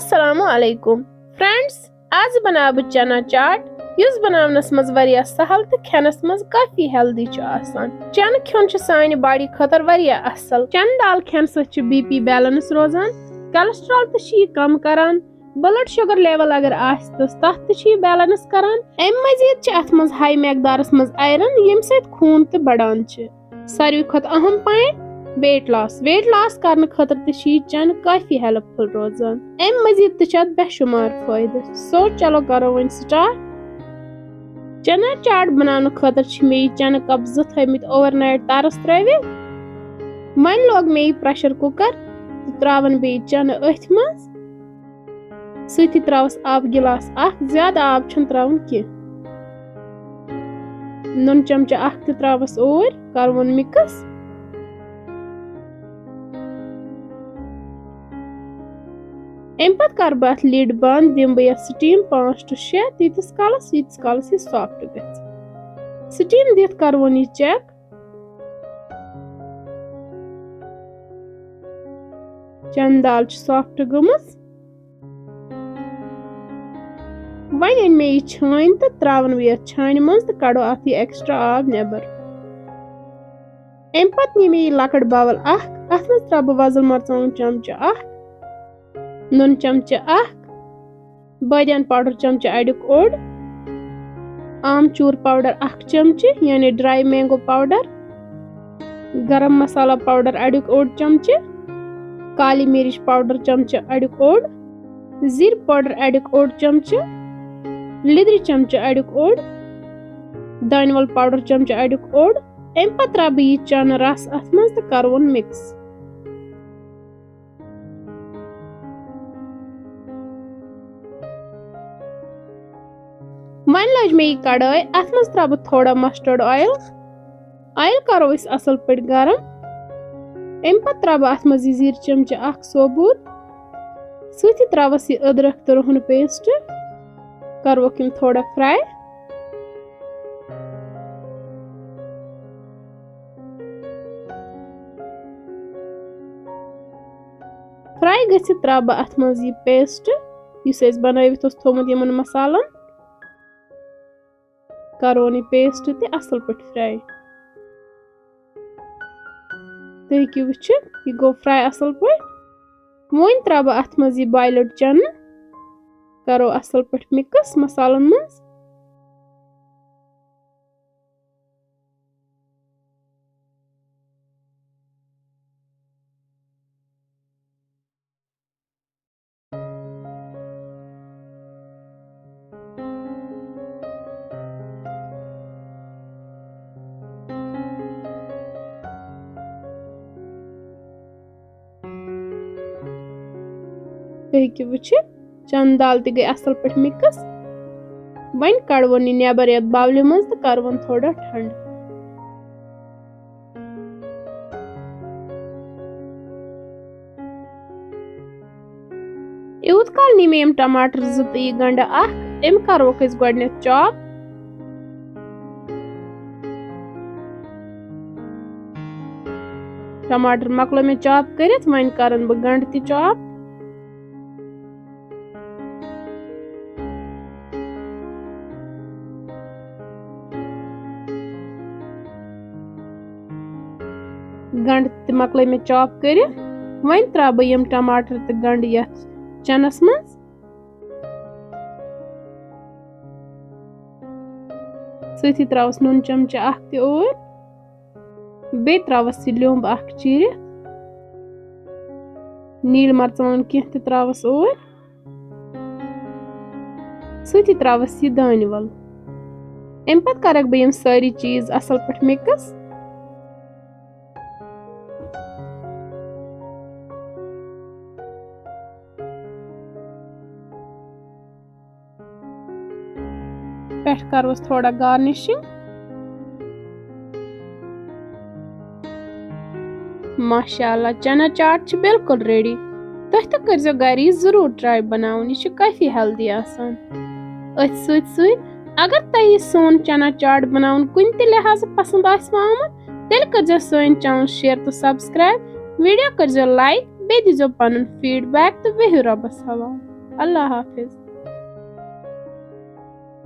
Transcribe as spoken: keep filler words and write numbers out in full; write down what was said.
السلام علیکم فرینڈز، آز بناو بہٕ چنا چاٹ، یُس بناونس منٛز واریاہ سہل تہٕ کھٮ۪نس منٛز کافی ہیلدی چھُ آسان۔ چنہٕ کھیوٚن چھُ سانہِ باڈی خٲطرٕ واریاہ اصل۔ چنہٕ دال کھٮ۪نہٕ سۭتۍ چھُ بی پی بیلنس روزان، کولیسٹرال تہِ چھُ یہِ کم کران، بلڈ شوگر لیول اگر آسہِ تہٕ تتھ تہِ چھُ یہِ بیلنس کران۔ امہِ مزید چھِ اتھ منٛز ہاے مقدارس منٛز آیرن، ییٚمہِ سۭتۍ خوٗن تہِ بڑان چھِ۔ ساروی کھۄتہٕ اہم point, weight loss. Weight loss کرنہٕ خٲطرٕ تہِ چھِ یہِ چنہٕ کافی ہیلپ فل روزان۔ امہِ مزید تہِ چھِ اتھ بے شمار فٲیدٕ۔ سو چلو کرو وۄنۍ سٹارٹ۔ چنا چاٹ بناونہٕ خٲطرٕ چھِ مےٚ یہِ چنہٕ کپ زٕ تھٲومٕتۍ اوور نایٹ ترس ترٲوِتھ۔ وۄنۍ لوگ مےٚ یہِ پریشر کوکر تہٕ تراون بہٕ یہِ چنہٕ أتھۍ منٛز۔ سۭتی تراوس آب گلاس اکھ، زیادٕ آب چھُنہٕ تراوُن کینٛہہ۔ نُن چمچہٕ اکھ تہِ تراوس اوٗرۍ، کرون مِکٕس۔ امہِ پتہٕ کرٕ بہٕ اتھ لِڈ بند، دِمہٕ بہٕ یتھ سٹیٖم پانٛژھ ٹُو شےٚ، تیٖتِس کالس، ییٖتِس کالس یہِ سافٹ گژھِ۔ سٹیٖم دِتھ کرون یہِ چیک۔ چنہٕ دال چھِ سافٹ گٔمٕژ۔ وۄنۍ أنۍ مےٚ یہِ چھٲنۍ تہٕ تراوَن بہٕ یَتھ چھانہِ منٛز تہٕ کَڑو اَتھ یہِ ایکسٹرا آب نٮ۪بر۔ اَمہِ پَتہٕ نی مےٚ یہِ لۄکٕٹ باول اکھ، اَتھ منٛز تراوٕ بہٕ وۄزُل مرژٕوانٛگُن چمچہٕ اکھ، نُن چمچہٕ اکھ، بٲدیان پاوڈر چمچہٕ اَڑیُک اوٚڑ، آمچوٗر پاوڈر اکھ چمچہٕ، یعنی ڈراے مینگو پاوڈر، گرم مسالہ پاوڈر اَڑیُک اوٚڑ چمچہٕ، کالی مرچ پاوڈر چمچہٕ اَڑیُک اوٚڑ، زیٖرٕ پاوڈر اَڑیُک اوٚڑ چمچہٕ، لیدرِ چمچہٕ اَڑیُک اوٚڑ، دانہِ وَل پاوڈر چمچہٕ اَڑیُک اوٚڑ۔ اَمہِ پتہٕ تراوٕ بہٕ یہِ چنہٕ رس اَتھ منٛز تہٕ کرون مِکٕس۔ وۄنۍ لٲج مےٚ یہِ کڑٲے، اَتھ منٛز تراوٕ بہٕ تھوڑا مسٹرڈ آیل۔ آیل کرو أسۍ اَصٕل پٲٹھۍ گرم۔ اَمہِ پتہٕ تراوٕ بہٕ اَتھ منٛز یہِ زیٖرٕ چمچہٕ اکھ ثوبوٗت، سۭتی تراوس یہِ أدرکھ تہٕ رُہن پیسٹ، کروکھ یِم تھوڑا فراے۔ فراے گٔژھِتھ تراوٕ بہٕ اَتھ منٛز یہِ پیسٹ، یُس اَسہِ بَنٲوِتھ اوس تھوٚومُت یِمن مصالن۔ کرون یہِ پیسٹ تہِ اَصٕل پٲٹھۍ فراے۔ تُہۍ ہیٚکِو وٕچھِتھ، یہِ گوٚو فراے اَصٕل پٲٹھۍ۔ وۄنۍ تراوٕ بہٕ اَتھ منٛز یہِ بویلڈ چنہٕ، کرو اَصٕل پٲٹھۍ مِکٕس مصالن منٛز۔ تُہۍ ہیٚکِو وٕچھِتھ، چنہٕ دال تہِ گٔے اَصٕل پٲٹھۍ مِکٕس۔ وۄنۍ کَڑوون یہِ نٮ۪بر یَتھ باولہِ منٛز تہٕ کَرون تھوڑا ٹھنٛڈٕ۔ یوٗت کال نی مےٚ یِم ٹماٹر زٕ تہٕ یہِ گنڈٕ اکھ، أمۍ کروکھ أسۍ گۄڈٕنیتھ چاپ۔ ٹماٹر مۄکلٲو مےٚ چاپ کٔرِتھ، وۄنۍ کرن بہٕ گنڈٕ تہِ چاپ۔ گنڈٕ تہِ مۄکلٲے مےٚ چاپ کٔرِتھ۔ وۄنۍ تراوٕ بہٕ یِم ٹماٹر تہٕ گنڈٕ یتھ چنس منٛز۔ سۭتی تراوس نُن چمچہٕ اکھ تہِ اوٗرۍ۔ بیٚیہِ تراوس یہِ لیوٚمب اکھ چیٖرِتھ۔ نیٖلۍ مرژٕوانٛگن کینٛہہ تہِ تراوس اوٗرۍ۔ سۭتی تراوس یہِ دانہِ ول۔ اَمہِ پتہٕ کرکھ بہٕ یِم سٲری چیٖز اَصٕل پٲٹھۍ مِکٕس۔ پٮ۪ٹھ کروس تھوڑا گارنِشِنٛگ۔ ماشاء اللہ، چنا چاٹ چھِ بالکل ریڈی۔ تُہۍ تہِ کٔرزیٚو گرِ یہِ ضروٗر ٹراے بناوُن، یہِ چھُ کافی ہیلدی آسان۔ أتھۍ سۭتۍ سۭتۍ اگر تۄہہِ یہِ سون چنا چاٹ بناوُن کُنہِ تہِ لحاظہٕ پسند آسہِ آمُت، تیٚلہِ کٔرزیٚو سٲنۍ چینل شیئر تہٕ سبسکرائب، ویڈیو کٔرزیٚو لائک، بیٚیہِ دیٖزیٚو پنُن فیڈ بیک تہٕ بِہِو رۄبس حوالہٕ۔ اللہ حافظ۔